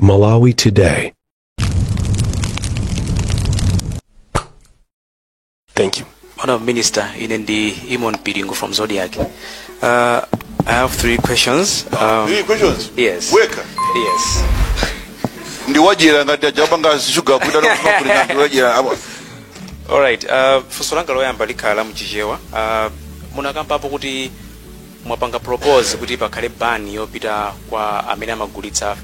Malawi Today. Thank you. Honorable Minister, ine ndi Imon Piringo from Zodiak. I have three questions. Three questions? Yes. Weka. Yes. Ndi wajira ngati ajapanga shuga kuita no ndi wajira apo. All right. Funso langa loyamba likhala mchichewa. Munakambapo kuti mwapanga propose kuti pakhale ban yopita kwa amene amagulitsa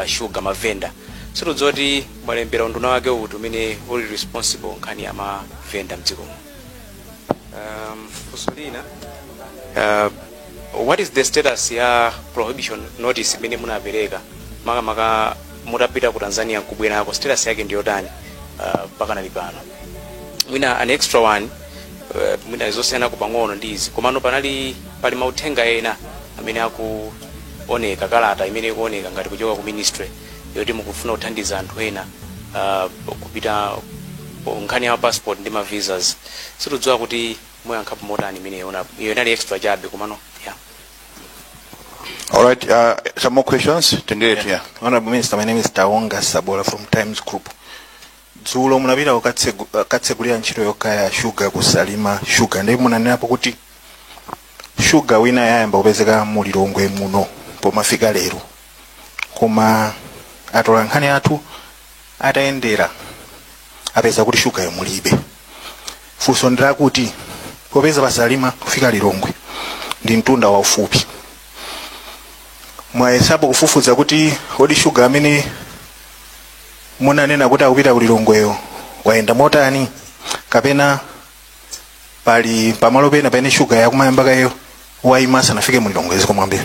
sugar, mavenda. Sitidziwa kuti mwalembera unduna wake uti umene uli responsible nkhani ya mavenda mdziko muno. Funso lina, what is the status ya prohibition notice imene munapereka makamaka mutapita ku Tanzania nkubwerako? Status yake ndiyotani pakanali pano? Mwina an extra one, mwina zosiyana pang'ono ndi izi, komano pali mauthenga ena amene akuoneka, kalata imene ikuoneka ngati kuchoka ku ministry yoti mukufuna kuthandiza anthu ena kupita nkhani ya passport ndi ma visas. Sitidziwa kuti muyankhapo motani imeneyo. Iyo inali extra chabe, komano yeah. All right, some more questions? Tenderetu, yeah. Honorable Minister, my name is Taonga Sabola from Times Group. Dzulo munapita kukatsegulira ntchito yokaya sugar ku Salima Sugar, ndipo munanenapo kuti sugar wina yayamba kupezeka mu Lilongwe muno pomafika lero, koma atola nkhani athu atayendera apeza kuti sugar mulibe. Funso ndilakuti popeza pa Salima kufika Lilongwe ndi mtunda waufupi, mwayesapo kufufuza kuti kodi shuga amene munanena kuti akupita ku Lilongweyo wayenda motani, kapena pali pamalo pena pamene shuga yakumayamba kayo wayima asanafike mu Lilongwe? Zikomo kwambiri.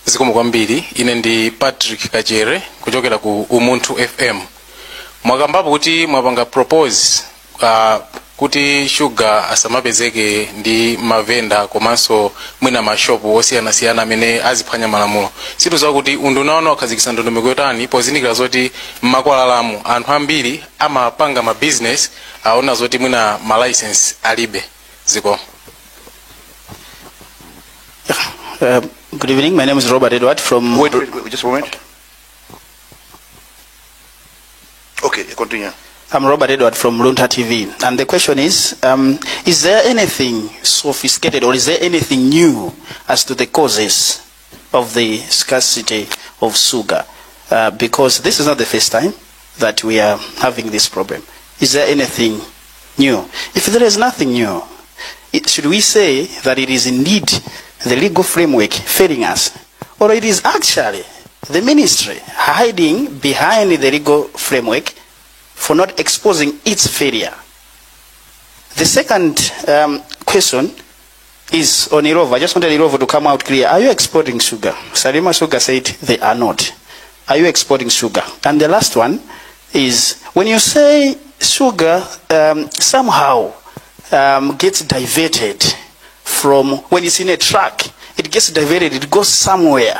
Zikomo kwambiri. Ine ndi Patrick Kachere kuchokera ku Umunthu FM. Mwakambapo kuti mwapanga propose kuti shuga asamapezeke ndi mavenda komanso mwina mashopu osiyanasiyana amene aziphwanya malamulo. Sitidziwa kuti unduna wanu wakhazikitsa ndondomeko yotani pozindikira zoti mmakwalalamu anthu ambiri amapanga ma business aona zoti mwina ma license alibe. Zikomo. Good evening. My name is Robert Edward from... Wait, wait, wait, just a moment. Okay, continue. I'm Robert Edward from Luntha TV. And the question is there anything sophisticated or is there anything new as to the causes of the scarcity of sugar? Because this is not the first time that we are having this problem. Is there anything new? If there is nothing new, should we say that it is indeed the legal framework failing us, or it is actually the ministry hiding behind the legal framework for not exposing its failure? The second question is on Illovo. I just wanted Illovo to come out clear. Are you exporting sugar? Salima Sugar said they are not. Are you exporting sugar? And the last one is, when you say sugar somehow gets diverted from, when it's in a truck, it gets diverted, it goes somewhere.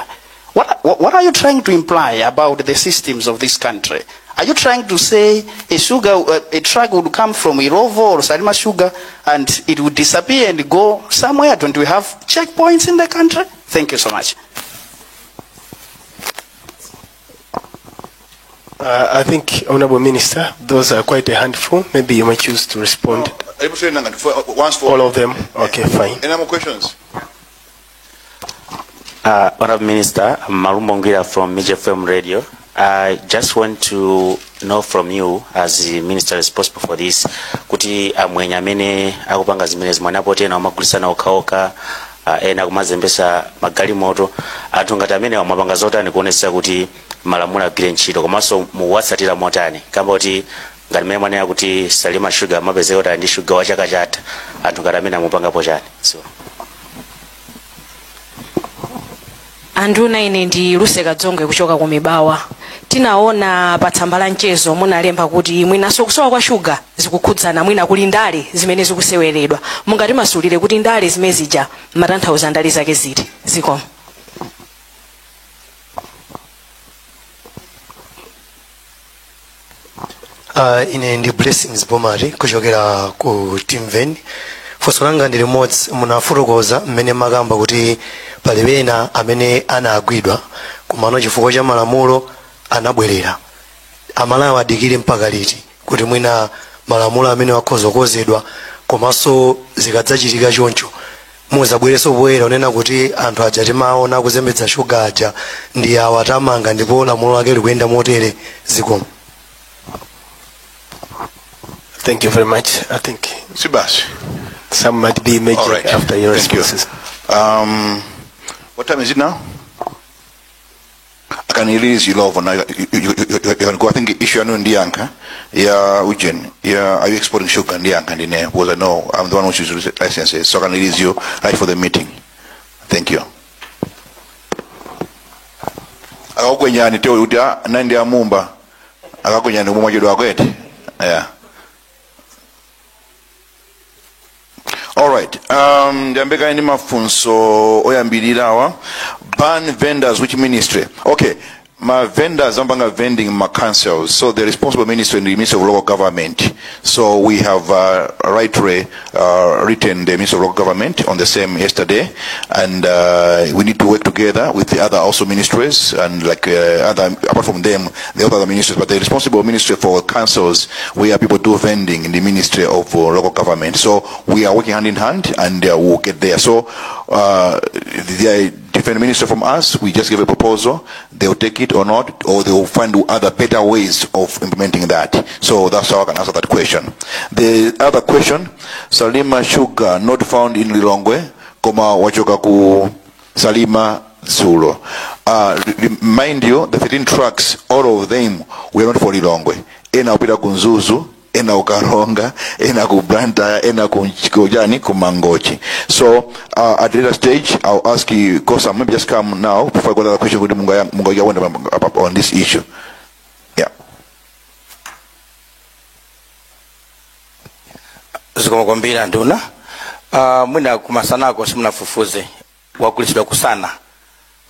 What are you trying to imply about the systems of this country? Are you trying to say a truck would come from Illovo or Salima Sugar and it would disappear and go somewhere? Don't we have checkpoints in the country? Thank you so much. I think, Honorable Minister, those are quite a handful. Maybe you might choose to respond. No, once for all of them. Okay, fine. Any more questions? Honorable Minister, I'm Malumbo Ngira from Major FM Radio. I just want to know from you, as the minister responsible for this, kuti amwenye amene akupanga zimenezi mwanapo ena amagulitsana okhaokha, ena kumazembesa magalimoto, anthu ngati amene amapanga zotani kuonetsa kuti malamulo agwire ntchito, komanso muwatsatira motani, kamba kuti ngati mmene mwanena kuti Salima Sugar amapezeka kuti ali ndi sugar wa chaka chatha, anthu ngati amene amupangapo chani? So Anduna, ine ndi Luseka Dzongwe kuchoka ku Mibawa. Tinaona pa tsamba la mchezo munalemba kuti mwinaso kusowa kwa shuga zikukhudzana mwina kuli ndale zimene zikuseweredwa. Mungati masulire kuti ndale zimene zija matanthauza ndale zake ziti? Zikomo. Ine ndi Blessings Bomari kuchokera ku Timveni. Funso langa ndi limodzi. Munafotokoza mmene makamba kuti Pali ena amene anagwidwa, komano chifukwa cha malamulo anabwerera. Amalawi adikire mpaka liti kuti mwina malamulo amene akhoza kukonzedwa, komanso zikadzachitika choncho muzabwereso poyera unena kuti anthu aja timaona kuzembetsa shuga aja ndi awa tamanga, ndipo lamulo lake likuyenda motere? Zikomo. Thank you very much. I think Sibasi. some might be emerging All right. after your Thank you. responses. What time is it now? I can release you love now. You can go. I think issue yanu ndiyankha ya Ujen. Yeah, are you exporting sugar, ndiyankha ndine, because I know I'm the one who issues licenses, so I can release you right for the meeting. Thank you. Akakwenyani teo kuti ah, nandi amumba akakwenyani kumwe mwachedwa akwete. Yeah. All right. Ndiyambe kaye ndi mafunso oyambirira awa. Ban vendors, which ministry? Okay. Ma vendors amapanga vending ma councils. So the responsible ministry is the Ministry of Local Government. So we have rightly written the Ministry of Local Government on the same yesterday, and we need to work together with the other also ministries and like other, apart from them, the other ministries. But the responsible ministry for councils where people do vending in the Ministry of Local Government. So we are working hand in hand, and we'll get there. So the different minister from us, we just give a proposal, they'll take it or not, or they'll find other better ways of implementing that. So that's how I can answer that question. The other question, Salima sugar not found in Lilongwe, koma wachoka ku Salima dzulo. Remind you, the 13 trucks, all of them were not for Lilongwe. Ena upita ku Mzuzu, ena ku Karonga, ena ku Blantyre, ena ku Chikojani, ku Mangochi. So at later stage, I'll ask you, Kosa, maybe just come now before I go to the question with Munga on this issue. Yeah. Zikomo kwambiri, anduna. Mwina kumasanako simunafufuze, wagulitsidwa kusana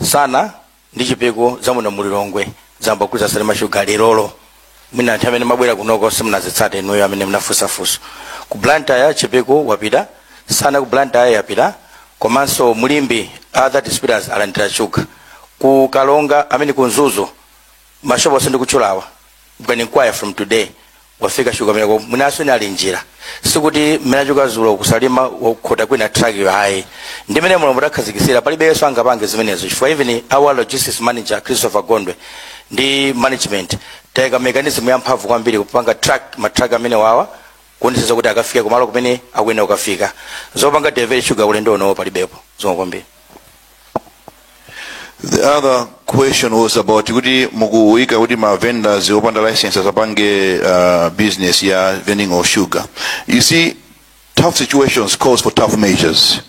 sana ndi Chipiku zamuno mulilongwe zambagulitsa Salima Sugar lerolo. Mwina anthu amene mabwera kunoko simunazitsate inuyo amene munafunsafunso. Ku Blantyre, Chipiku wapita, Sana ku Blantyre yapita, komanso Mulimbi other distributors alandira sugar. Ku Kalonga amene ku Mzuzu, mashopu onse ndikutchulawa, you can inquire from today, wafika shuga ameneko. Mwinaso ali njira, sikuti mmene achoka dzulo kusalima wakhota kwina truck yo, hayi. Ndi mmene mulombo takhazikitsira, palibenso angapange zimenezo, chifukwa even our logistics manager Christopher Gondwe ndi management tayika mechanism yamphamvu kwambiri kupanga track ma truck amene wawa, kuonetsetsa kuti akafike kumalo kumene akuyenera kukafika. Zopanga divert sugar ulendo unowo palibepo. Zikomo kwambiri. The other question was about kuti mukuika kuti ma vendors opanda license asapange business ya vending of sugar. You see, tough situations calls for tough measures.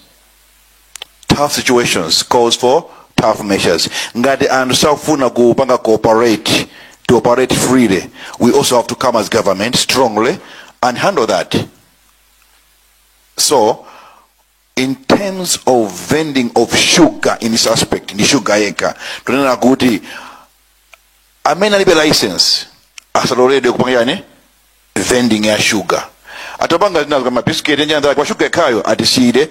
Tough situations calls for tough measures. Ngati anthu sakufuna kupanga cooperate to operate freely, we also have to come as government strongly and handle that. So, in terms of vending of sugar in this aspect, ndi sugar yekha, tunena kuti amene alibe license asaloledwe kupanga yani vending ya sugar. Atapanga zinazo kama biscuit njani, kwa sugar yekhayo atisiyire.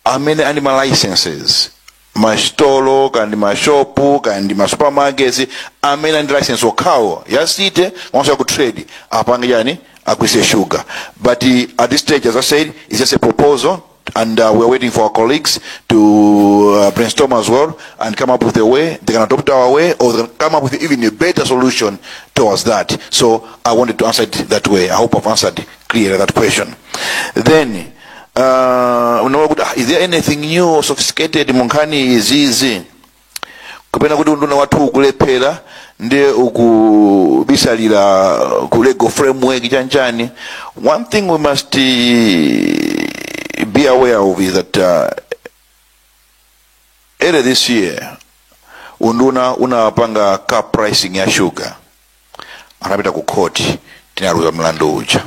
Amene ali ma licenses, masitolo kandi mashopu kandi ma supermarkets, amene ali ndi license okhawo ya city komanso ya ku trade apange yani, agulitse sugar. But at this stage, as I said, it's just a proposal and we're waiting for our colleagues to brainstorm as well and come up with a way. They can adopt our way or they can come up with even a better solution towards that. So I wanted to answer it that way. I hope I've answered clearly that question. Then, is there anything new or sophisticated munkhani izizi, kapena kuti unduna wathu ukulephera ndiye ukubisalira ku legal framework chanchani? One thing we must be aware of is that earlier this year unduna unapanga cap pricing ya sugar. Anapita ku court, tinaluza mlandu uja.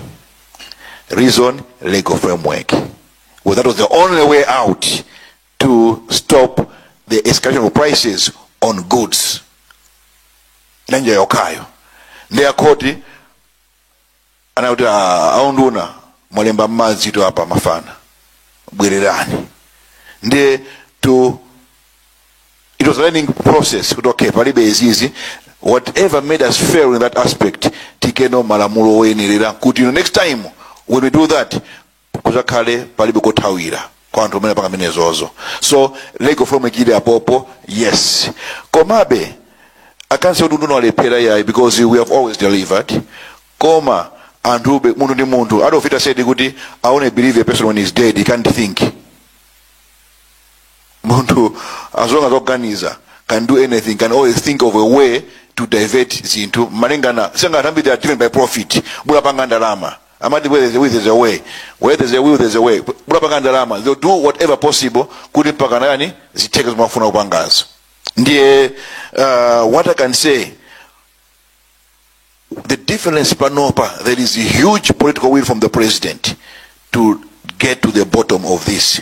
Reason, legal framework. Well, that was the only way out to stop the escalation of prices on goods. Njira yokhayo. Ndiye khoti anakuti, "Aunduna mwalemba m'madzi to apa, mafana bwererani." Ndiye to was a learning process kuti okay, palibe izizi. Whatever made us fail in that aspect, tikeno malamulo oyenerera kuti next time when we do that, kuzakhale palibe kothawira kwa anthu amene apanga menezozo. So legal framework ili apopo, yes. Komabe I can't say kuti unduna walephera, yayi, because we have always delivered. Koma anthube, munthu ndi munthu. Adolf Hitler said kuti, "I only believe a person when he's dead." He can't think. Munthu, as long as organizer can do anything, can always think of a way to divert zinthu malingana senga anthu ambiri, they are driven by profit. Bulapanga ndalama. Amati where there's a will, there's a way. Where there's a will, there's a way. Bulapanga ndalama, they'll do whatever possible kuti mpaka nani zitheke zimafuna kupangazo. Ndiye what I can say, the difference panopa, there is a huge political will from the president to get to the bottom of this.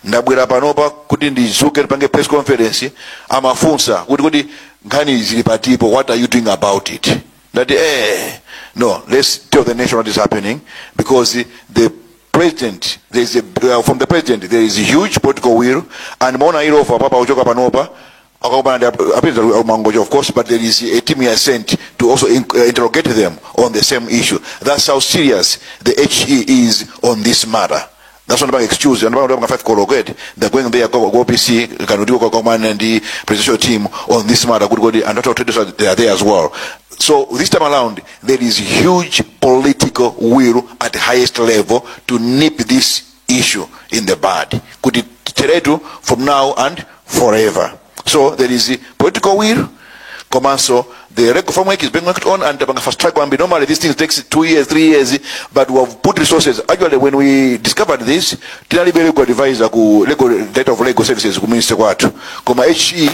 Ndabwera panopa kuti ndizuke ndipange press conference, amafunsa kuti nkhani zili patipo, what are you doing about it? Ndati, no, let's tell the nation what is happening, because the president there is a, from the president there is a huge political will. And maona Illovo papa uchoka panopa akakumana ndi apita Mangochi, of course, but there is a team he has sent to also interrogate them on the same issue. That's how serious the HE is on this matter. That's not about excuse. And about 5 koloko, they're going there, go PC can do command and the presidential team on this matter. Good, good, and not traders, they are there as well. So this time around there is huge political will at the highest level to nip this issue in the bud, kuti teretu from now and forever. So there is the political will, komanso the legal framework is being worked on and tapanga fast track kwambiri. Normally these things takes 2 years, 3 years, but we have put resources. Actually, when we discovered this, tinalibe legal advisor ku legal director of legal services ku ministry kwathu. Koma HE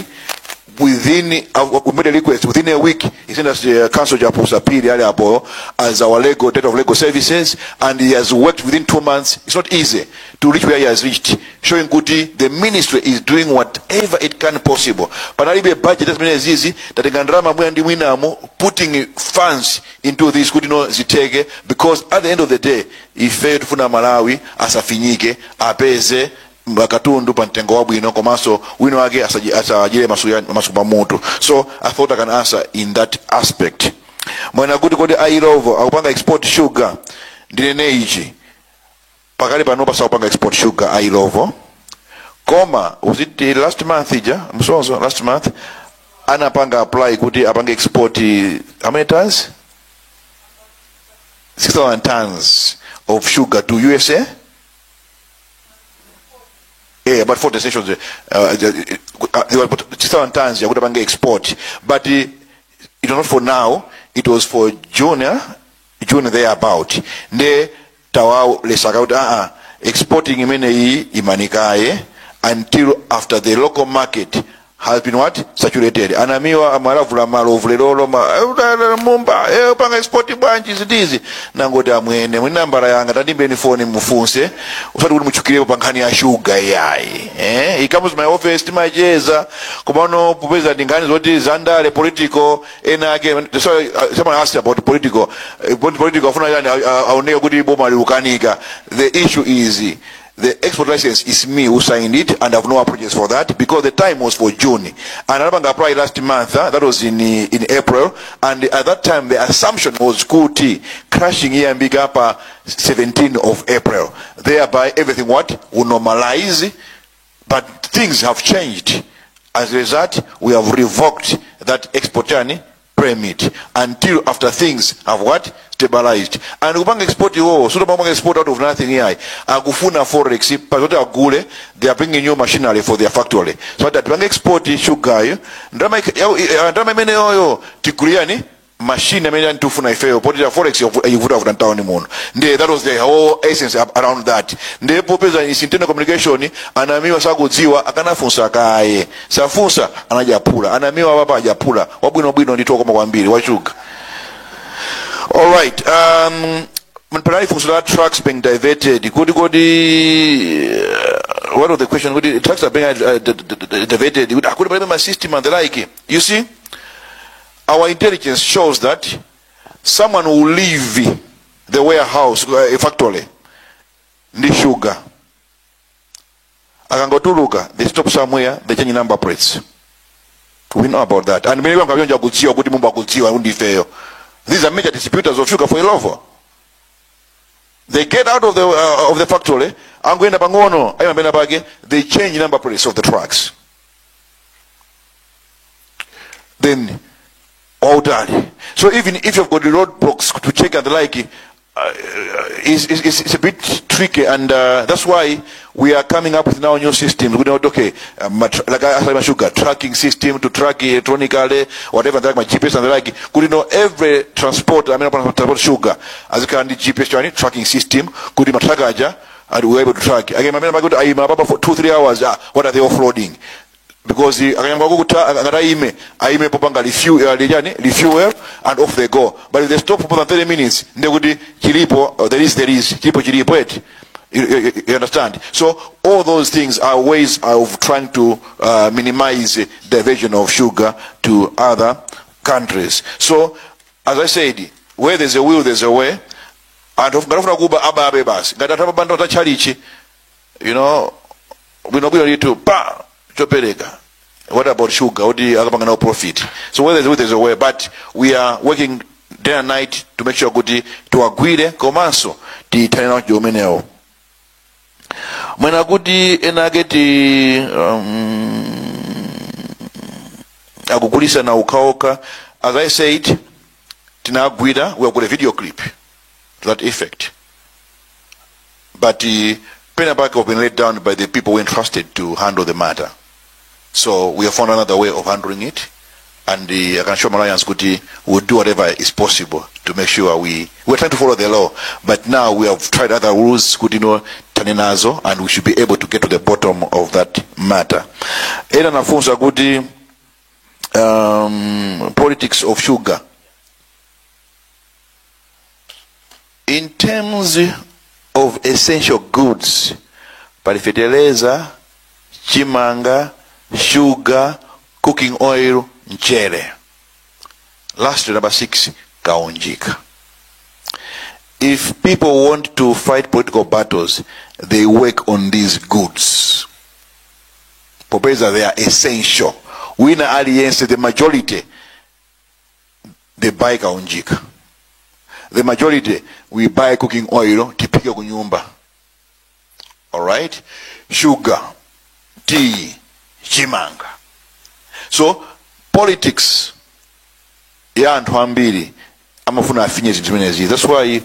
within we made a request, within a week he sent us the counsel Japusa Pili ali apo as our legal director of legal services, and he has worked within 2 months. It's not easy to reach where he has reached, showing kuti the ministry is doing whatever it can possible. Panalibe budget zimene zizi, tatenga ndalama mwina ndi mwinamo, putting funds into this kuti no ziteke, because at the end of the day ife tifuna Malawi asafinyike, apeze katundu pa mtengo wabwino, komanso wina wake asajire masu pamutu. So I thought I can answer in that aspect. Mwena kuti kodi a Illovo akupanga export sugar? Ndinene ichi, pakali panopa sakupanga export sugar a Illovo. Koma was it the last month ija msonzo, last month anapanga apply kuti apange export how many tons? 6000 tons of sugar to USA. Yeah, about four destinations. They were put 6,000 tons yakuti apange export, but it was not for now, it was for June, June thereabout. Nde tawalesaka kuti exporting imeneyi imanikaye until after the local market has been what? Saturated. Anamiwa amalavula malovu lero ma mumba panga export bwanji zidizi. Nangoti amwene mwinambala yanga, tandimbeni foni mufunse, usati kuti muchukirepo pa nkhani ya sugar, yayi. He comes to my office, timacheza, komano popeza ndi nkhani zoti zandale, political, ena ake. So someone asked about political, political afuna yani aoneke kuti boma liukanika. The issue is the export license is me who signed it, and I have no apologies for that, because the time was for June. And I applied last month, that was in April, and at that time the assumption was kuti crushing iyambika pa 17 of April. Thereby everything what will normalize, but things have changed. As a result, we have revoked that export permit until after things have what? Stabilized. And kupanga export iwowo, sutopanga export out of nothing here. Akufuna forex pazoti agule, they are bringing new machinery for their factory, so that panga export sugar yo, ndalama imene yoyo tiguliyani machine amene antifuna ifeyo poti forex ikuvuta vuta mtawuni muno. Ndiye that was the whole essence around that. Ndiye popeza is internal communication, anamiwa sakudziwa, akanafunsa kaye. Safunsa anajapula. Anamiwa papa ajapula wabwinobwino, ndithu koma kwambiri wachuga. All right, panali funso la trucks being diverted kuti what was the question? Kuti trucks are being diverted, kuti akuti palibe ma system and the like. You see, our intelligence shows that someone will leave the warehouse, factory ndi sugar, akangotuluka they stop somewhere, they change number plates. We know about that. And many people akudziwa kuti Mumba akudziwa ndifeyo. These are major distributors of sugar for Illovo. They get out of the factory, angoenda pang'ono, ayima pena pake, they change number plates of the trucks. Then wautali. So even if you've got the roadblocks to check and the like, it's a bit tricky, and that's why we are coming up with now new systems. We know, okay, like I said, sugar tracking system to track electronically, whatever, like my GPS and the like. Could you know every transport, I mean, transport sugar, as a kind of GPS tracking system, could you track aja, and we were able to track. Again, I mean, for 2-3 hours, what are they offloading? Because akanyamba kukuta ngati aime aime popanga refuel, lijani refuel, and off they go. But if they stop for more than 30 minutes, ndekuti chilipo, there is chilipo chilipo eti. You understand? So all those things are ways of trying to minimize diversion of sugar to other countries. So as I said, where there's a will, there's a way. Anthu ngati afuna kuba, ababe basi. Ngati anthu amabanda tachalichi, bwinobwino litu pa chopereka. What about sugar? Kuti akapanga nawo profit? So where there's a will, there's a way, but we are working day and night to make sure kuti tiwagwire komanso tithane nawo chidwi umenewo. Mwena kuti ena ake ti akugulisa na ukhaokha. As I said, tinagwira. We have got a video clip to that effect, but pena pake have been let down by the people we entrusted to handle the matter. So we have found another way of handling it, and I can assure Malawians kuti we'll do whatever is possible to make sure we're trying to follow the law, but now we have tried other rules kuti no tithane nazo, and we should be able to get to the bottom of that matter. Ena nafunsa kuti politics of sugar in terms of essential goods, pali feteleza, chimanga, sugar, cooking oil, mchere. Last, number six, kaunjika. If people want to fight political battles, they work on these goods popeza they are essential. Wina aliyense, the majority, they buy kaunjika. The majority, we buy cooking oil tipike kunyumba, alright, sugar, tea, chimanga. So politics ya anthu ambiri amafuna afinye zinthu zimenezi. That's why,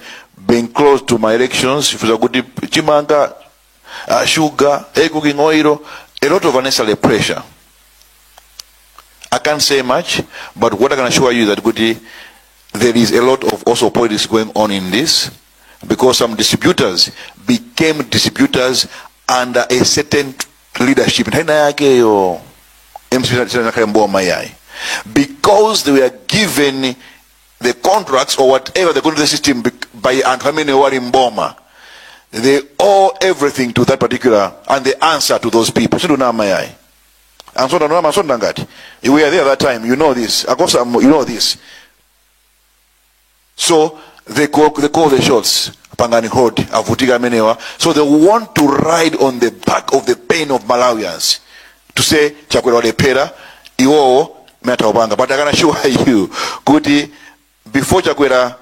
being close to my elections, ifuza kuti chimanga, sugar, cooking oil, a lot of unnecessary pressure. I can't say much, but what I can assure you that kuti there is a lot of also politics going on in this, because some distributors became distributors under a certain leadership. Nthawi yakeyo MCP sinakhale mboma yayi, because they were given the contracts or whatever they go to the system by anthu amene wali mboma. They owe everything to that particular, and they answer to those people. Sindunama yayi. Ansonda nonama, ansonda ngati we were there that time. You know this, Akosa, you know this. So they call the shots. Pangani hold avutika amenewa. So they want to ride on the back of the pain of Malawians to say Chakwera walephera, iwowo mataupanga. But I can assure you kuti before Chakwera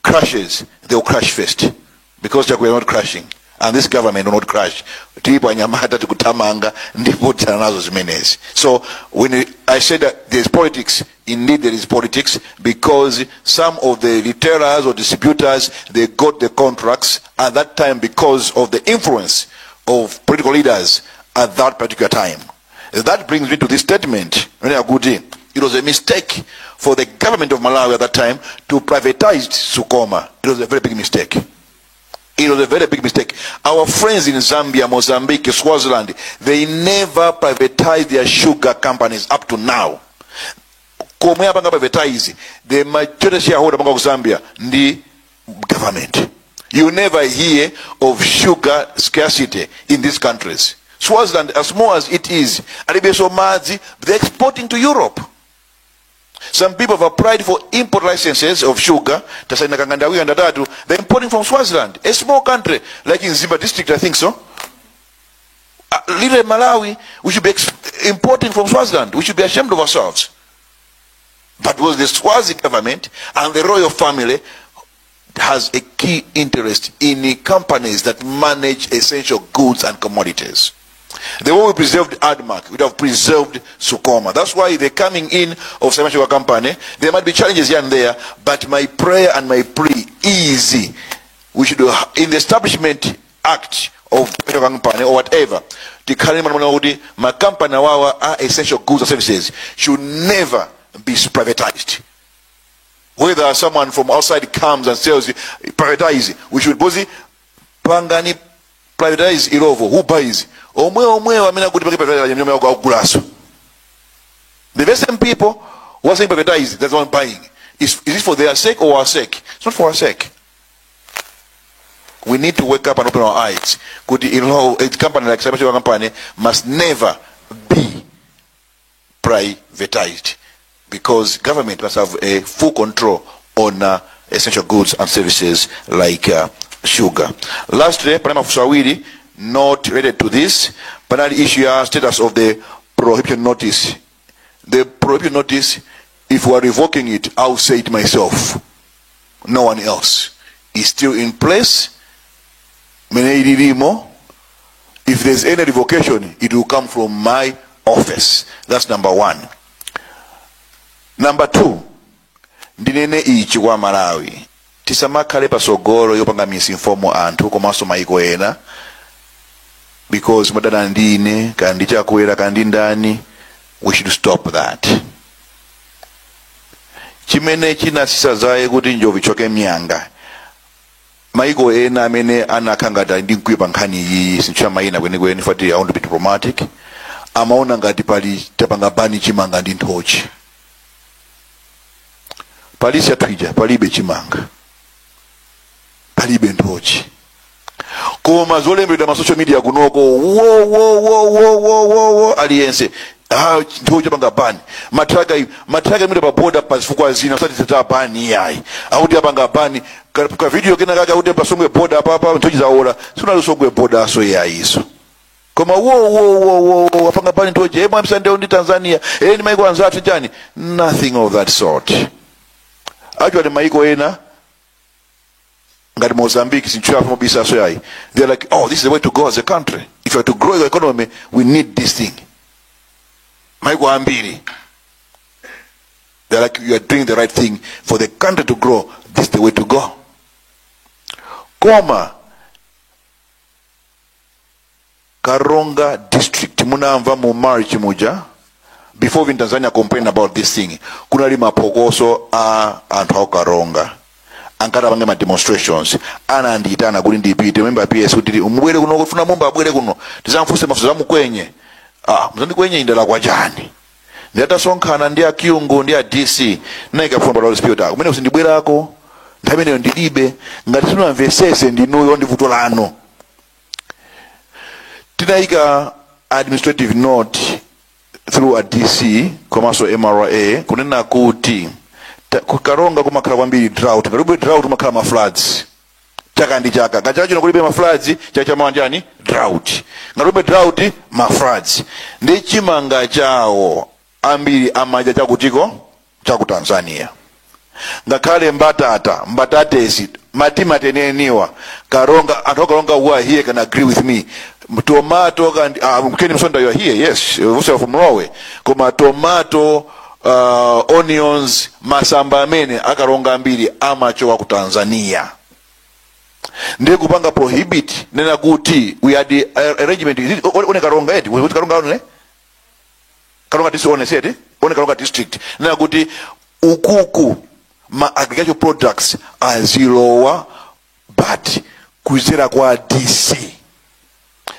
crashes, they will crash first, because Chakwera not crashing and this government will not crash. Tilipo anyamata tikuthamanga ndipo tithana nazo zimenezi. So when I said that there's politics, indeed there is politics, because some of the retailers or distributors, they got the contracts at that time because of the influence of political leaders at that particular time. That brings me to this statement kuti it was a mistake for the government of Malawi at that time to privatize Sucoma. It was a very big mistake. It was a very big mistake. Our friends in Zambia, Mozambique, Swaziland, they never privatized their sugar companies up to now. Komwe apanga privatize, the majority shareholder apanga ku Zambia ndi government. You never hear of sugar scarcity in these countries. Swaziland, as small as it is, alibenso madzi, they're exporting to Europe. Some people have applied for import licenses of sugar. Tasaina kanganda awiri and they're importing from Swaziland, a small country, like in Mzimba district, I think so. Little Malawi, we should be importing from Swaziland. We should be ashamed of ourselves. But was the Swazi government and the royal family has a key interest in the companies that manage essential goods and commodities. The way we preserved ADMARC, we would have preserved Sucoma. That's why the coming in of Salima Sugar Company, there might be challenges here and there, but my prayer and my plea is we should, in the Establishment Act of Sugar Company or whatever, tikhale malamulo kuti makampani awawa are essential goods and services should never be privatized. Whether someone from outside comes and sells, privatize, we should bozi pangani privatize Illovo. Who buys? Omwe omwe amene akuti pake privatize amene akugulaso. The very same people who are saying privatize, that's the one buying. Is it for their sake or our sake? It's not for our sake. We need to wake up and open our eyes. Kuti Illovo, a company like Salima Sugar Company must never be privatized, because government must have a full control on essential goods and services like sugar. Lastly, panali mafunso awiri not related to this. Panali issue ya status of the prohibition notice. The prohibition notice, if we are revoking it, I'll say it myself. No one else. Is still in place. Mene ililimo. If there's any revocation, it will come from my office. That's number one. Number two, ndinene ichi kwa Malawi: tisamakhale pasogolo yopanga misinform anthu komanso maiko ena because madana ndine kandi Chakwera kandi ndani. We should stop that. Chimene chinasisa zaye kuti njovu ichoke mnyanga, maiko ena amene anakhala ngati ali ndi mkwiyo pa nkhani iyi, sintchula mayina kwenikweni fati I want to be diplomatic, amaona ngati pali tapanga ban chimanga ndi nthochi. Palisi yathu palibe chimanga, palibe nthochi, koma zolembedwa ma social media kunoko, wo wo wo wo wo wo wo, aliyense, ah, nthochi apanga ban, matraka matraka imene pa border pa zifukwa zina usati zita ban iyayi, akuti apanga ban ka video kena kaka kuti pasongwe border apa apa nthochi zaola, sunali songwe border aso iyayiso, koma wo wo wo wo wo apanga ban nthochi, emwe msandeo ndi Tanzania ndi maiko anzathu chani. Nothing of that sort. Actually, maiko ena ngati Mozambique, sintchula mobisaso yayi, they're like, "Oh, this is the way to go as a country. If you are to grow your economy, we need this thing." Maiko ambiri, they're like, "You are doing the right thing for the country to grow. This is the way to go." Koma Karonga District, munamva mu March muja, before even Tanzania complained about this thing, kunali mapokoso a anthu aku Karonga ankati apange ma demonstrations. Anandiyitana kuti ndipite member PS kuti mubwere kuno, kufuna Mumba abwere kuno tizamfunse mafunso zamukwenye. Ah, muzandikwenye indala kwa chani? Ndiatasonkhana ndi akyungu ndi a DC, naikafuna pa spirit kumene kusindibwerako nthawi imeneyo ndilibe. Ngati simunamvesese, ndinuyo ndi vuto lanu. Tinayika administrative note through a DC komanso MRA kunena kuti ku Karonga kumakhala kwambiri drought. Ngati drought, kumakhala ma floods chaka ndi chaka. Ngati chaka chino kulibe ma floods, chaka chamawa drought. Ngati kulibe drought, ma floods. Ndi chimanga chawo ambiri amadya chakutiko, chaku Tanzania. Ngakhale mbatata, mbatatesi, matima teneniwa Karonga. Anthu Karonga who are here can agree with me. Tomato and Kenny Msonda, you are here, yes, also from Norway. Koma tomato, onions, masamba amene akaronga ambiri amachoka ku Tanzania. Ndiye kupanga prohibit, nena kuti we had the arrangement. Is it one Karonga eti kuti Karonga one Karonga district, one said one Karonga district, nena kuti ukuku ma agricultural products azilowa but kuzera kwa DC.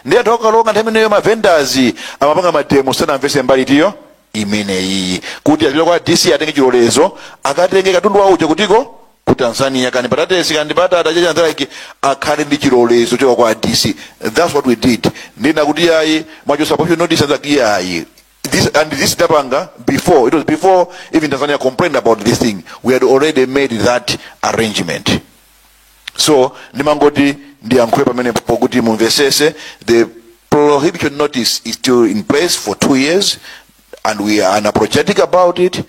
Ndiye anthu akaronga nthawi imeneyo, ma vendors amapanga ma demo, sanamvese mbali tiyo imeneyi kuti azipita kwa DC atenge chilolezo, akatenge katundu wauja kutiko, ku Tanzania, kani patatesi kandi patata chachanzalaki, akhale ndi chilolezo choka kwa DC. That's what we did. Ndina kuti yayi, mwachosa prohibition notice anzaki yayi. This and this tapanga before, it was before even Tanzania complained about this thing. We had already made that arrangement. So ndimangoti ndiyankhule pamene pokuti mumvesese the Prohibition notice is still in place for 2 years and we are unapologetic about it.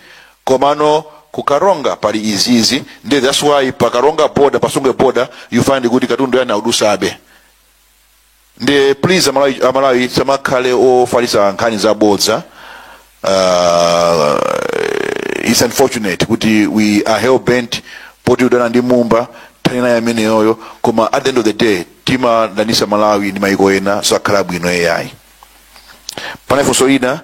Komano kukaronga pali izizi, ndi that's why pa Karonga border, pa Songwe border, you find kuti katundu yani audusabe. Ndi please, Amalawi, Amalawi samakhale ofalisa nkhani zabodza. It's unfortunate kuti we are hell bent poti udana ndi Mumba tani naye ameneyoyo, koma at the end of the day timadanisa Malawi ndi maiko ena, sakhala bwino ai. Pane funso ina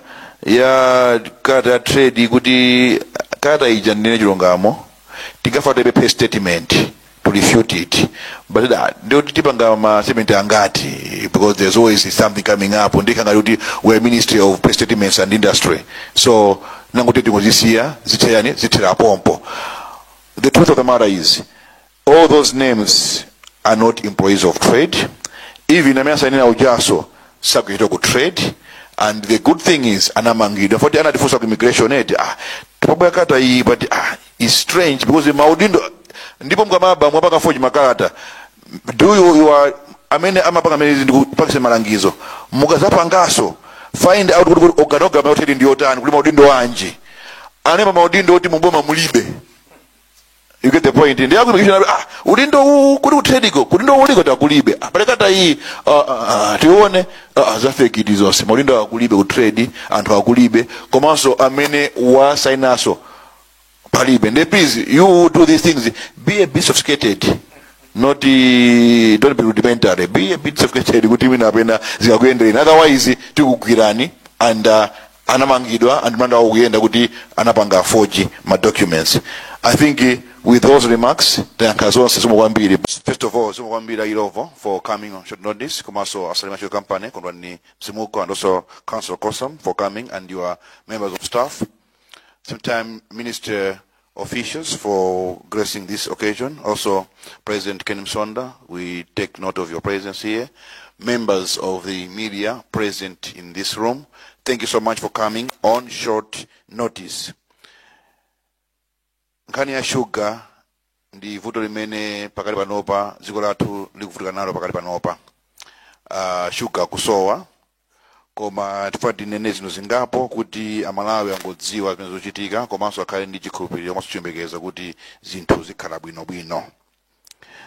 ya kalata ya trade, kuti kalata ija, ndine chilungamo, tingafa tipe statement to refute it, but ndikuti tipanga ma statement angati, because there's always something coming up. Ndikangati kuti we're Ministry of Press Statements and Industry, so nanguti tingozisiya zitherani, zithera pompo. The truth of the matter is all those names are not employees of trade. Even amene asainira ujaso sakuchita ku trade. And the good thing is anamangidwa foti anatifunsa ku immigration eti, ah, tipabwera kalata iyi, but ah, is strange because maudindo ndipo mkamaba mwapanga forge makalata. Do you, you are amene amapanga amene ndikupangisa malangizo, mukazapangaso find out kuti organogram ya trade ndi yotani, kuti maudindo anji anemba maudindo oti muboma mulibe. You get the point? Ndi yako immigration, ah, udindo uwu kuti ku trade ko, kuti ndo uliko takulibe apalekata iyi, ah, ah, ah, tione, ah, za fake zonse. Maudindo akulibe ku trade, anthu akulibe, komanso amene wasainaso palibe. Ndi please, you do these things, be a bit sophisticated, not don't be rudimentary, be a bit sophisticated kuti wina apena zikakuyendereni, otherwise tikugwirani. And anamangidwa and mlandu akuyenda kuti anapanga forge ma documents. I think with those remarks tayankha zonse. Zikomo kwambiri. First of all, zikomo kwambiri Illovo for coming on short notice, komanso a Salima Sugar Company, Kondwani Msimuko, and also Council Kosam for coming, and your members of staff. Same time, Minister officials for gracing this occasion. Also, President Ken Msonda, we take note of your presence here. Members of the media present in this room, thank you so much for coming on short notice. Nkhani ya sugar ndi vuto limene pakali panopa dziko lathu likuvutika nalo pakali panopa. Sugar kusowa, koma tifuna tinene zinthu zingapo kuti Amalawi angodziwa zimene zochitika, komanso akhale ndi chikhulupiriro komanso chiyembekezo kuti zinthu zikhala bwinobwino.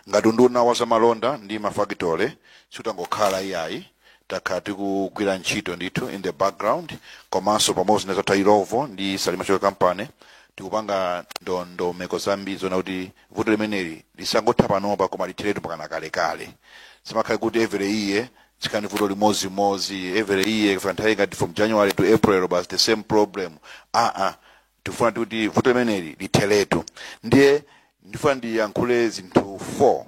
Ngati unduna wa zamalonda ndi mafakitole, sitangokhala iyayi, takhala tikugwira ntchito ndithu in the background, komanso pamodzi ndi zathu Illovo ndi Salima Sugar Company, tikupanga ndondomeko zambiri zona kuti vuto limeneli lisangotha panopa koma litheretu pakana kalekale. Simakhale kuti every year chikhani vuto limozimozi, every year kufika nthawi ngati from January to April, but the same problem. Ah ah, tifuna kuti vuto limeneli litheretu. Ndiye ndifuna ndiyankhule zinthu 4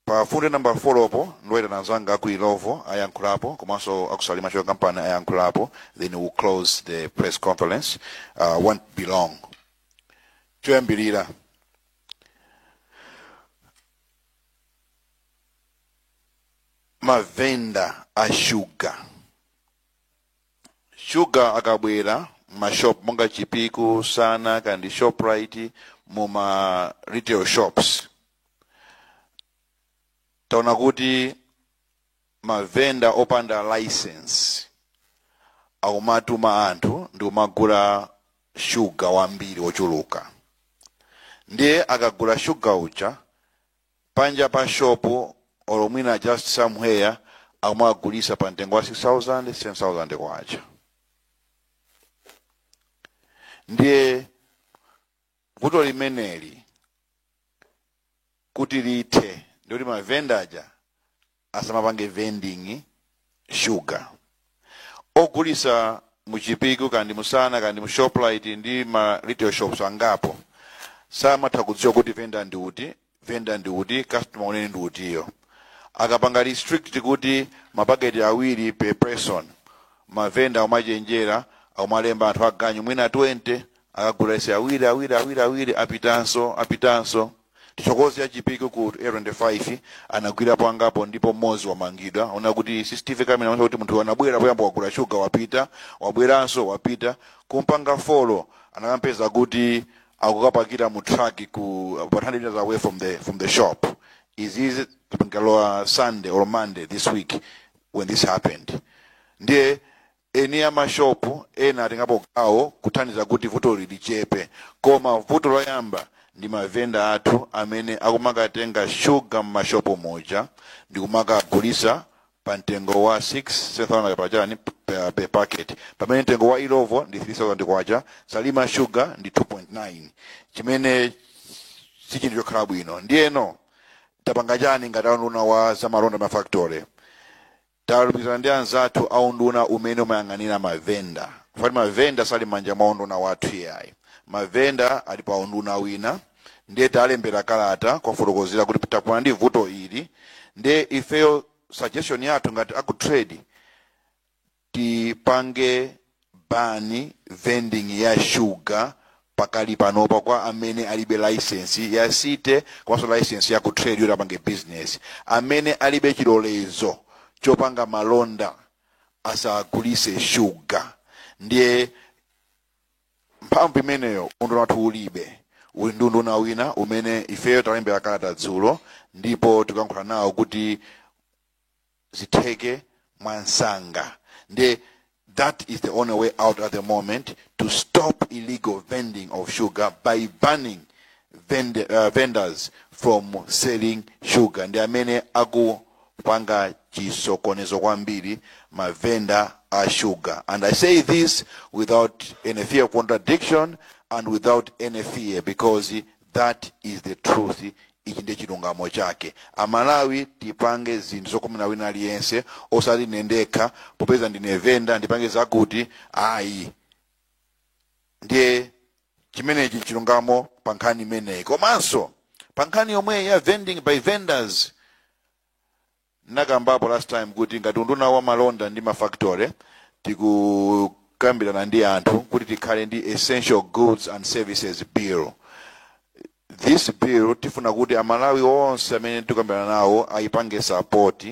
pa fundo number 4 opo. Ndiwaitana anzanga aku Illovo ayankhulapo, komanso aku Salima Sugar Company ayankhulapo, then we'll close the press conference. Won't be long. Choyambirira, mavenda a shuga. Shuga akabwera mashop monga Chipiku, Sana kandi Shoprite, muma retail shops, taona kuti mavenda opanda license akumatuma anthu ndi kumagula shuga wambiri wochuluka. Ndiye akagula shuga uja panja pa shopu or mwina just somewhere, akumagulisa pa mtengo wa 6000, 7000 kwacha. Ndiye vuto limeneli kuti lithe, ndikuti mavenda aja asamapange vending sugar. Ogulisa muChipiku kandi muSana kandi mu Shoprite ndi ma retail shops angapo samatha kudziwa kuti venda ndi uti, venda ndi uti, customer unene ndi utiyo. Akapanga restrict kuti mapaketi awiri per person, mavenda amachenjera, akumalemba anthu aganyu mwina 20, akagula ise awiri, awiri, awiri, awiri, apitanso, apitanso. Tithokoze aChipiku ku A25, anagwirapo angapo ndipo mmodzi wamangidwa. Ona kuti CCTV camera amaona kuti munthu anabwera poyamba, wagula shuga, wapita, wabweranso, wapita. Kumpanga follow, anakampeza kuti akukapakira mu truck ku about 100 meters away from the shop. Izizi zipangalowa Sunday or Monday this week. when this happened. Ndiye eni amashopu ena atengapo gawo kuthandiza kuti vuto lichepe, koma vuto loyamba ndi mavenda athu amene akumakatenga shuga mmashopu moja ndi kumakagulisa pa mtengo wa 6 7000 pachani per packet, pamene mtengo wa Illovo ndi 3000 kwacha, Salima Sugar ndi 2.9, chimene si chinthu chokhala bwino. Ndiyeno tapanga chani ngati aunduna wa zamalonda, mafactory? Talumikizana ndi anzathu aunduna umene umayang'anira mavenda, fati mavenda sali manja mwa unduna wathu iyayi, mavenda ali pa unduna wina. Ndiye talembera kalata kwafotokozera kuti takumana ndi vuto ili. Ndiye ifeyo suggestion yathu ngati aku trade, tipange ban vending ya sugar pakali panopa kwa amene alibe license ya city komanso license ya ku trade yoti apange business. Amene alibe chilolezo chopanga malonda asagulise sugar. Ndiye mphamvu imeneyo unduna wathu ulibe, uli ndi unduna wina umene ifeyo talembera kalata dzulo ndipo tikuyankhula nawo kuti zitheke mwansanga. Ndiye that is the only way out at the moment, to stop illegal vending of sugar by banning vendors from selling sugar. Ndi amene akupanga chisokonezo kwambiri, mavenda a sugar. And I say this without any fear of contradiction and without any fear, because that is the truth. Ichi ndiye chilungamo chake. Amalawi, tipange zinthu zokomera wina aliyense, osati ine ndekha popeza ndine venda ndipange zakuti, ayi. Ndiye chimenechi chilungamo pa nkhani imeneyi. Komanso pa nkhani yomwe ya vending by vendors, nakambapo last time kuti ngati unduna wa malonda ndi mafactory tikukambirana ndi anthu kuti tikhale ndi Essential Goods and Services Bill. This bill tifuna kuti Amalawi onse amene tikukambirana nawo ayipange support,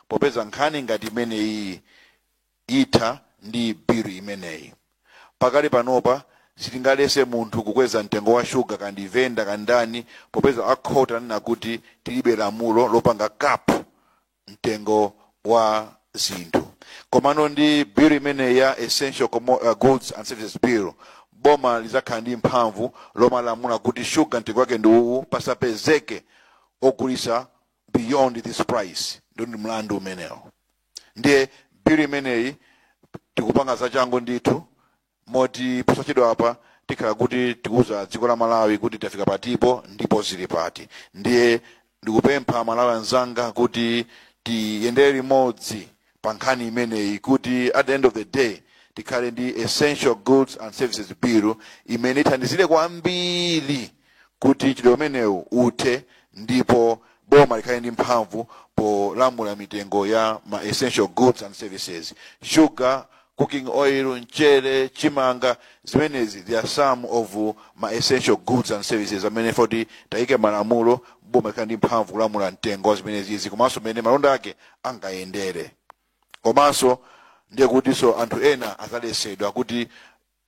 popeza nkhani ngati imeneyi itha ndi bill imeneyi. Pakali panopa sitingalese munthu kukweza mtengo wa shuga, kandi venda kandani, popeza akhota anena kuti tilibe lamulo lopanga cap mtengo wa zinthu. Komano ndi bill imeneyi ya Essential Goods and Services Bill, boma lizakhala ndi mphamvu lomalamula kuti shuga mtengo wake ndi uwu, pasapezeke ogulisa beyond this price, ndo ndi mlandu umenewo. Ndiye bill imeneyi tikupanga zachangu ndithu, moti posachedwa apa tikhala kuti tikuuza dziko la Malawi kuti tafika patipo ndipo zili pati. Ndiye ndikupempha Malawi anzanga kuti tiyendere limodzi pa nkhani imeneyi, kuti at the end of the day tikhale ndi Essential Goods and Services Bill imene ithandizire kwambiri kuti chidwi umenewu uthe ndipo boma likhale ndi mphamvu polamula mitengo ya ma essential goods and services: sugar, cooking oil, mchere, chimanga. Zimenezi, they are some of ma essential goods and services amene foti tayike malamulo, boma likhale ndi mphamvu kulamula mtengo wa zimenezizi komanso mmene malonda ake angayendere. Komanso ndiye kutinso anthu ena azalesedwa kuti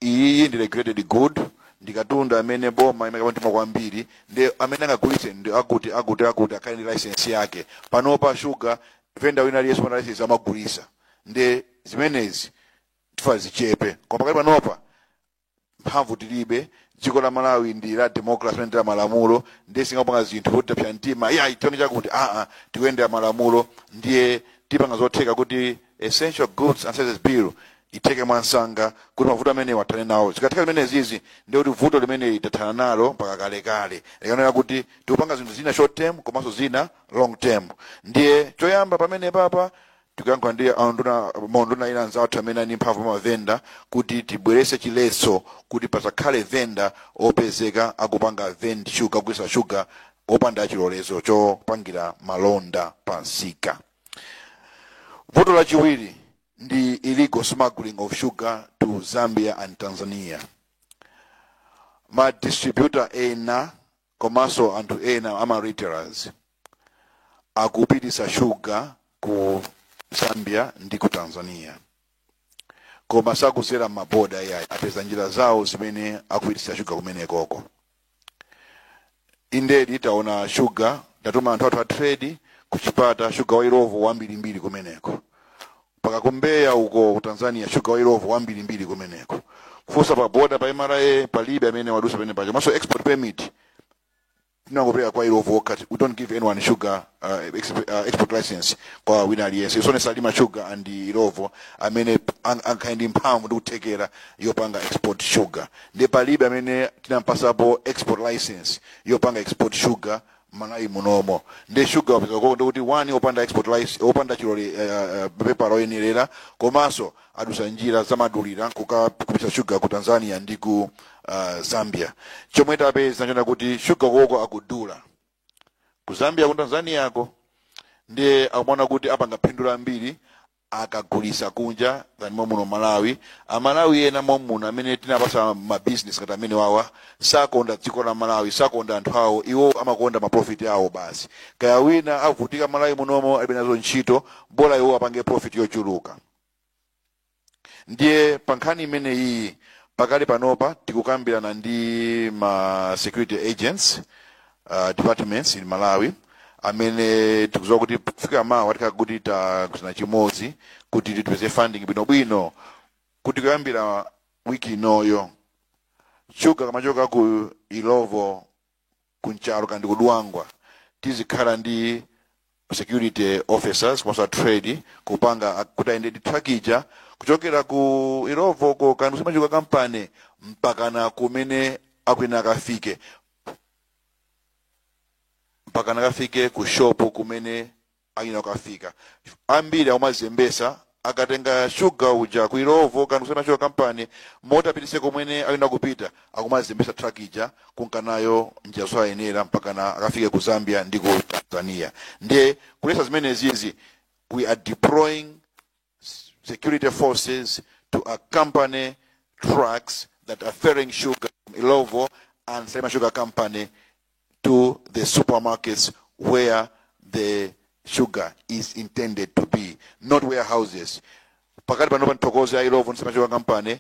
iyi ndi regulated good, ndi katundu amene boma imayika mtima kwambiri, ndi amene angagulitse ndi akuti akuti akuti akhale ndi license yake. Panopa sugar vendor wina aliyense pana license amagulisa, ndi zimenezi tifa zichepe. Koma pakali panopa mphamvu tilibe. Dziko la Malawi ndi la democracy, ndi la malamulo, ndiye singapanga zinthu kuti tapsa mtima, iya, tione chakuti aa, tikuyendera malamulo. Ndiye tipanga zotheka kuti Essential Goods and Services Bill itheke mwansanga kuti mavuto amene wathane nawo. Zikatheka zimene zizi, ndiye kuti vuto limene tathana nalo mpaka kalekale. Likanena kuti tikupanga zinthu zina short term komanso zina long term. Ndiye choyamba pamene papa tikuyankhula ndi anduna, maunduna ina anzathu amene ali mphamvu mavenda, kuti tibwerese chiletso kuti pasakhale venda opezeka akupanga vend sugar, kugulitsa sugar opanda chilolezo chopangira malonda pa msika. Vuto lachiwiri ndi illegal smuggling of sugar to Zambia and Tanzania. Ma distributor ena komanso anthu ena ama retailers akupitisa sugar ku Zambia ndi ku Tanzania, koma sakuzera maboda yayi, apeza njira zawo zimene akupitisa shuga kumenekoko. Indedi taona shuga, tatuma anthu athu a trade kuchipata, shuga wa Illovo wambirimbiri kumeneko. Mpaka kumbeya uko ku Tanzania, shuga wa Illovo wambirimbiri kumeneko. Kufunsa pa boda pa MRA, palibe amene wadusa pene paja. Maso export permit tinangopereka kwa Illovo wakati we don't give anyone sugar export license kwa wina aliyense. Isone Salima Sugar and Illovo amene ankhali ndi mphamvu ndi kuthekera yopanga export sugar. Ndi palibe amene tinampasapo export license yopanga export sugar Malawi munomo. Ndi sugar wapeza koko ndikuti one, opanda export license, opanda chilole, pepa loyenerera, komanso adusa njira zamadulira kupita sugar ku Tanzania ndi ku Zambia. Chomwe tapeza nchona kuti sugar koko akudula ku Zambia, ku Tanzania ko, ndiye akumaona kuti apanga phindu lambiri akagulisa kunja than momuno Malawi. Amalawi ena momuno amene tinapasa ma business ngati amene wawa sakonda dziko la Malawi, sakonda anthu awo. Iwo amakonda ma profit awo basi. Kaya wina avutika Malawi munomo, alibe nazo ntchito, bola iwo apange profit yochuluka. Ndiye pa nkhani imene iyi, pakali panopa tikukambirana ndi ma security agents, departments in Malawi, amene tikuziwa kuti kufika mawa tikhala kuti takuzana chimodzi kuti tipeze funding bwinobwino, kuti kuyambira wiki inoyo shuga kamachoka ku Illovo, ku Nchalo kandi ku Dwangwa, tizikhala ndi security officers komanso trade kupanga kuti ayende ndi truck ija kuchokera ku Illovo ko kandi ku Salima Sugar Company mpakana kumene akwena akafike, mpakana akafike ku shop kumene ayina kukafika. Ambiri akumazembesa akatenga shuga uja ku Illovo kandi ku Salima Sugar Company, motapitise kumene ayina kupita, akumazembesa truck ija kunkanayo njira zosayenera mpakana akafike ku Zambia ndi ku Tanzania. Ndiye kulesa zimene zizi, we are deploying security forces to accompany trucks that are ferrying sugar from Illovo and Salima Sugar Company to the supermarkets where the sugar is intended to be, not warehouses. Pakati panopa nthokozo ya Illovo ndi Salima Sugar Company,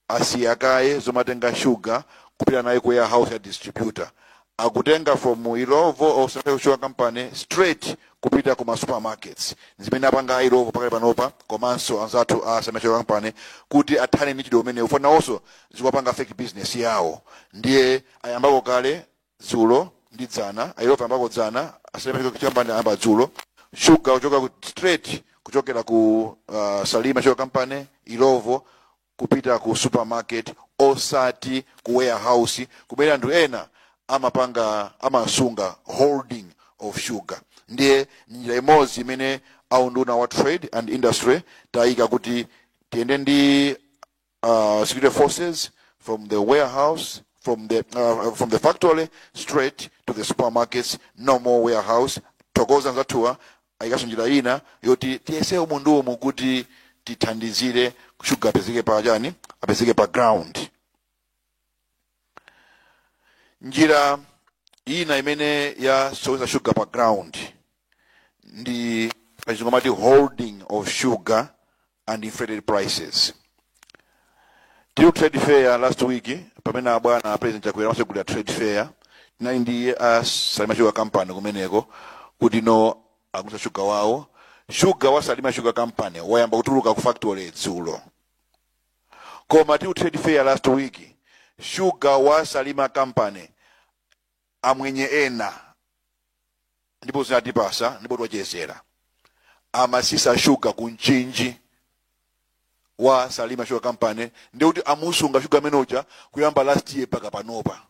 asiyakaye zomatenga sugar kupita naye ku warehouse ya distributor. Akutenga from Illovo or Salima Sugar Company straight kupita kuma supermarkets, zimene apanga Illovo pakati panopa komanso anzathu a Salima Sugar Company, kuti athane ndi chidwi umene ufuna nawonso zikuwapanga affect business yawo. Ndiye ayambako kale dzulo ndi dzana. A Illovo ayambako dzana, a Salima Sugar Company ayamba dzulo. Sugar kuchoka ku straight kuchokera ku Salima Sugar Company, Illovo, kupita ku supermarket, osati ku warehouse kumene anthu ena amapanga, amasunga, holding of sugar. Ndiye njira imodzi imene aunduna wa Trade and Industry tayika kuti tiyende ndi security forces from the warehouse, from the factory straight to the supermarkets, no more warehouse. Thokoza anzathuwa ayikaso njira ina yoti tiyese umu umu kuti tithandizire shuga apezeke pa chani, apezeke pa ground. Njira ina imene yasoweza sugar pa ground ndi pachizungu amati holding of sugar and inflated prices. Tili ku trade fair last week, pamene abwana President Chakwera amasegulira trade fair, tinali ndi a Salima Sugar Company kumeneko kuti no akusa sugar wawo. Sugar wa Salima Sugar Company wayamba kutuluka ku factory dzulo, koma tili ku trade fair last week, sugar wa Salima Company amwenye ena, ndipo zinatipasa ndipo twachezera, amasisa sugar ku Mchinji wa Salima Sugar Company. Ndikuti amusunga sugar amene uja kuyamba last year paka panopa.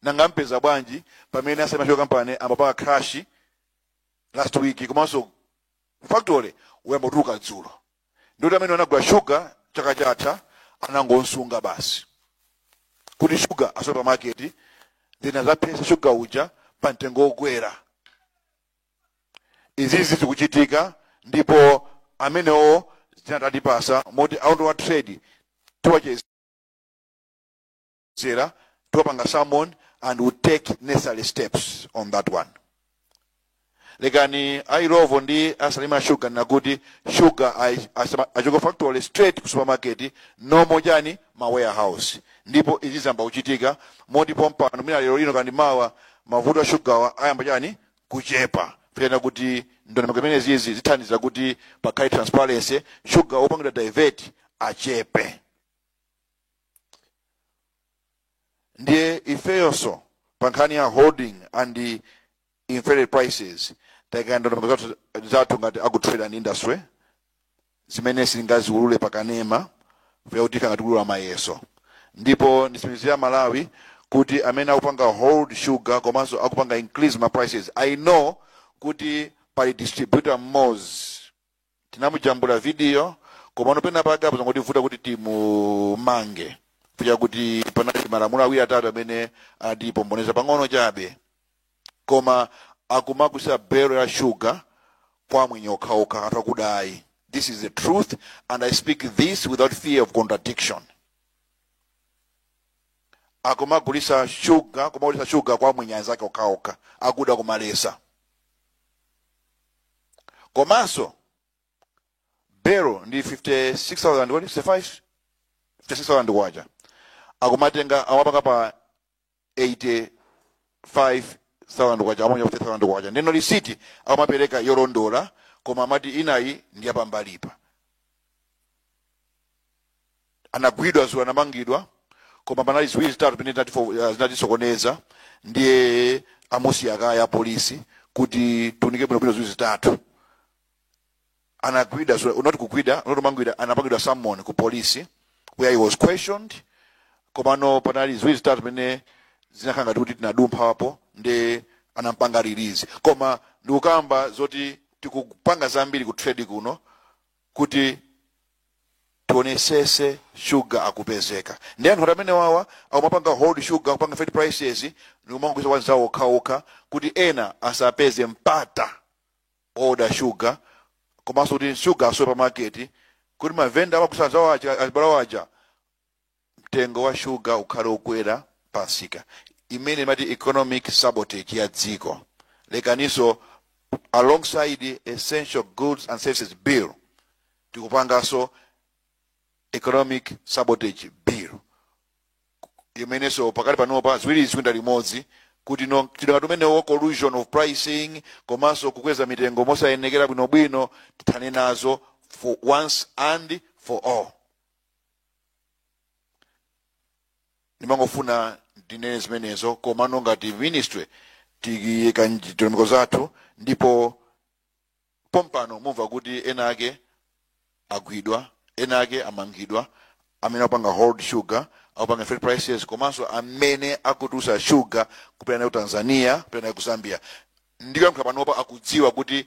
Nanga mpeza bwanji pamene a Salima Sugar Company amapanga crash last week, komanso factory uyamba kutuluka dzulo? Ndikuti amene anagula sugar chaka chatha anangonsunga basi kuti sugar asowe pa market, then azapeza sugar uja pa mtengo wokwera. Izizi zikuchitika, ndipo amenewo zinatipasa moti aunduna wa trade tiwachezera, tiwapanga summon and will take necessary steps on that one. Lekani a Illovo ndi a Salima Sugar nakuti sugar achoka factory straight ku supermarket, no more chani, ma warehouse. Ndipo izi zamba kuchitika, moti pompano mwina lero lino kandi mawa mavuto a sugar ayamba chani, kuchepa fena kuti Ndondomeko imene zizi zithandiza kuti pakhale transparency, sugar wopangidwa divert achepe. Ndiye ifeyonso pa nkhani ya holding and inflated prices, tayika ndondomeko zathu ngati aku Trade and Industry zimene sitingaziulule pakanema kuti ngati kulula mayeso. Ndipo nditsimikizira Malawi kuti amene akupanga hold sugar komanso akupanga increase ma prices, I know kuti pali distributor mmodzi tinamujambula video, komano pena pake apo zangotivuta kuti timumange kuja kuti panali malamulo awiri atatu amene atipomboneza pang'ono chabe, koma akumagulitsa belo ya sugar kwa mwenye okhaokha, anthu akudayi. This is the truth and I speak this without fear of contradiction. Akumagulitsa sugar, kumagulitsa sugar kwa mwenye anzake okhaokha akuda kumalesa. Komanso belo ndi 56,000, what, 55, 56,000 kwacha, akumatenga amapanga pa 85,000 kwacha, amanya 50,000 kwacha. Ndeno lisiti amapereka yolondola, koma amati inayi ndi yapambalipa. Anagwidwa zuwa, anamangidwa, koma panali ziwiri zitatu pamene zinatisokoneza. Ndiye amusiya kaya polisi kuti tiunike bwinobwino ziwiri zitatu. Anagwidwa zuwa, not kugwidwa, not kumangidwa, anapangidwa summon ku polisi where he was questioned, komano panali ziwiri zitatu pamene zinakhala ngati kuti tinadumphapo, ndi anampanga release. Koma ndikukamba zoti tikupanga zambiri ku trade kuno kuti tionesese sugar akupezeka. Ndi anthu amene wawa akumapanga hold sugar, akupanga inflate prices, ndikumangogulitsa kwa anzawo okhaokha kuti ena asapeze mpata order sugar, komanso kuti sugar asowe pa market, kuti mavenda amagulitsa anzawo aja, azibale aja, mtengo wa sugar ukhale ukwera pamsika, imene imati economic sabotage ya dziko. Lekaninso, alongside Essential Goods and Services Bill, tikupanganso Economic Sabotage Bill, imenenso pakali panopa ziwiri zikuyenda limodzi, kuti no tidakati umenewo collusion of pricing komanso kukweza mitengo mosayenekera bwinobwino tithane nazo for once and for all. Ndimangofuna ndinene zimenezo. Komano ngati ministry tikiyika ndondomeko zathu, ndipo pompano mumva kuti ena ake agwidwa, ena ake amangidwa, amene akupanga hold sugar, akupanga inflate prices, komanso amene akutulutsa sugar kupita nayo ku Tanzania, kupita nayo ku Zambia. Ndikuyankhula panopa akudziwa kuti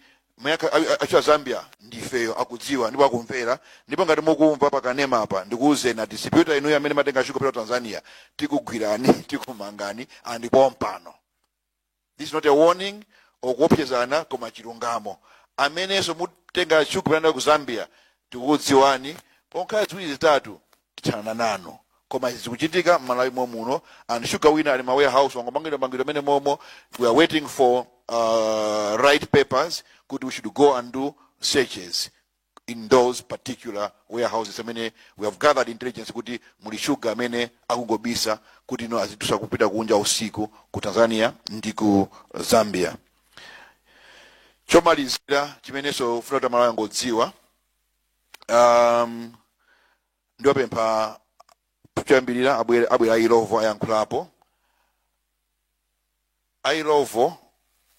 achita Zambia ndifeyo, akudziwa ndipo akumvera. Ndipo ngati mukumva pakanema apa, ndikuwuzeni a distributor inuyo amene matenga sugar kupita ku Tanzania, tikugwirani, tikumangani, and pompano. This is not a warning or kuopsezana, koma chilungamo. Amenenso mutenga sugar kupita nayo ku Zambia, tikukudziwani, ponkhala ziwiri zitatu tithana nanu. Koma izi zikuchitika m'Malawi momuno, and sugar wina ali ma warehouse wangomangidwa mangidwa amene momo. We are waiting for right papers kuti we should go and do searches in those particular warehouses amene we have gathered intelligence kuti muli sugar amene akungobisa kuti no azitusa kupita kunja usiku ku Tanzania ndi ku Zambia. Chomalizira chimenenso funa kuti Amalawi angodziwa, ndiwapempha choyambirira abwera Illovo ayankhulapo. Illovo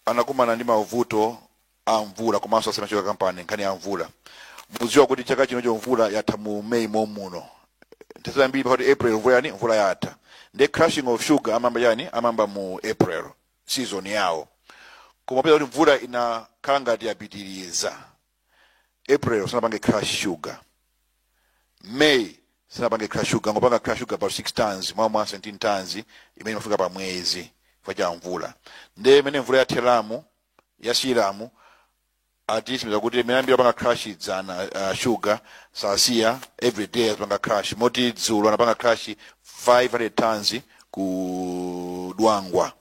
anakumana ndi mavuto a mvula komanso a Salima Sugar Company. Nkhani ya mvula, mudziwa kuti chaka chino mvula yatha mu May momuno, nthawi zambiri pakati April mvula yani, mvula yatha. Ndi crushing of sugar amamba yani, amamba mu April, season yawo. Koma peza kuti mvula inakhala ngati yapitiriza, April sanapange crush sugar, May sanapange crush sugar, ngopanga crush sugar about 6 tons mwamwa 17 tons imene imafika pa mwezi chifukwa cha mvula. Ndi imene mvula yatheramu, yasiyiramu, atisimiza kuti imene ambiri apanga crush dzana sugar sasiya, every day azipanga crush, moti dzulo anapanga crush 500 tons ku Dwangwa.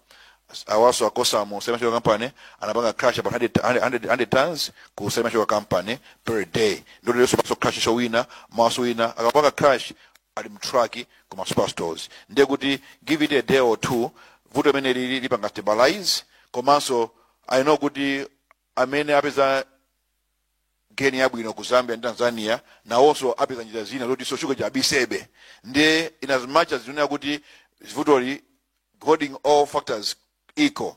Awaso akosamo Salima Sugar Company anapanga crush about 100, 100, 100 tons ku Salima Sugar Company per day. Ndoleso paso crush so wina maso wina akapanga crush ali mtruck kuma superstores. Ndiye kuti give it a day or two, vuto imene lili lipanga stabilize. Komanso I know kuti Amene apeza geni yabwino ku Zambia ndi Tanzania nawonso apeza njira zina zoti so shuga abisebe. Ndiye in as much as zinena kuti vutoli, holding all factors equal,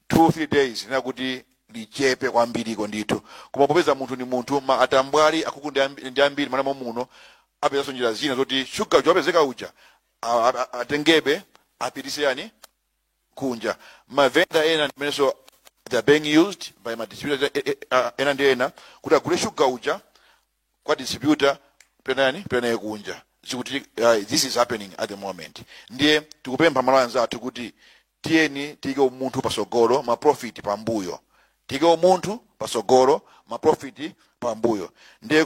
2-3 days zinena kuti lichepe kwambiriko ndithu. Koma popeza munthu ni munthu, ma atambwali akuku ndi ambiri malamo muno, apezanso njira zina zoti shuga uja wapezeka uja atengebe apitise yani kunja. Mavenda ena ndimenenso they are being used by ma distributors ena ndi ena kuti agule shuga uja kwa distributor pena yani pena kunja. Zikuti this is happening at the moment. Ndiye tikupempha Malawi anzathu kuti tiyeni tiyike umunthu pasogolo, ma profit pambuyo. Tiyike umunthu pasogolo, ma profit pambuyo. Ndiye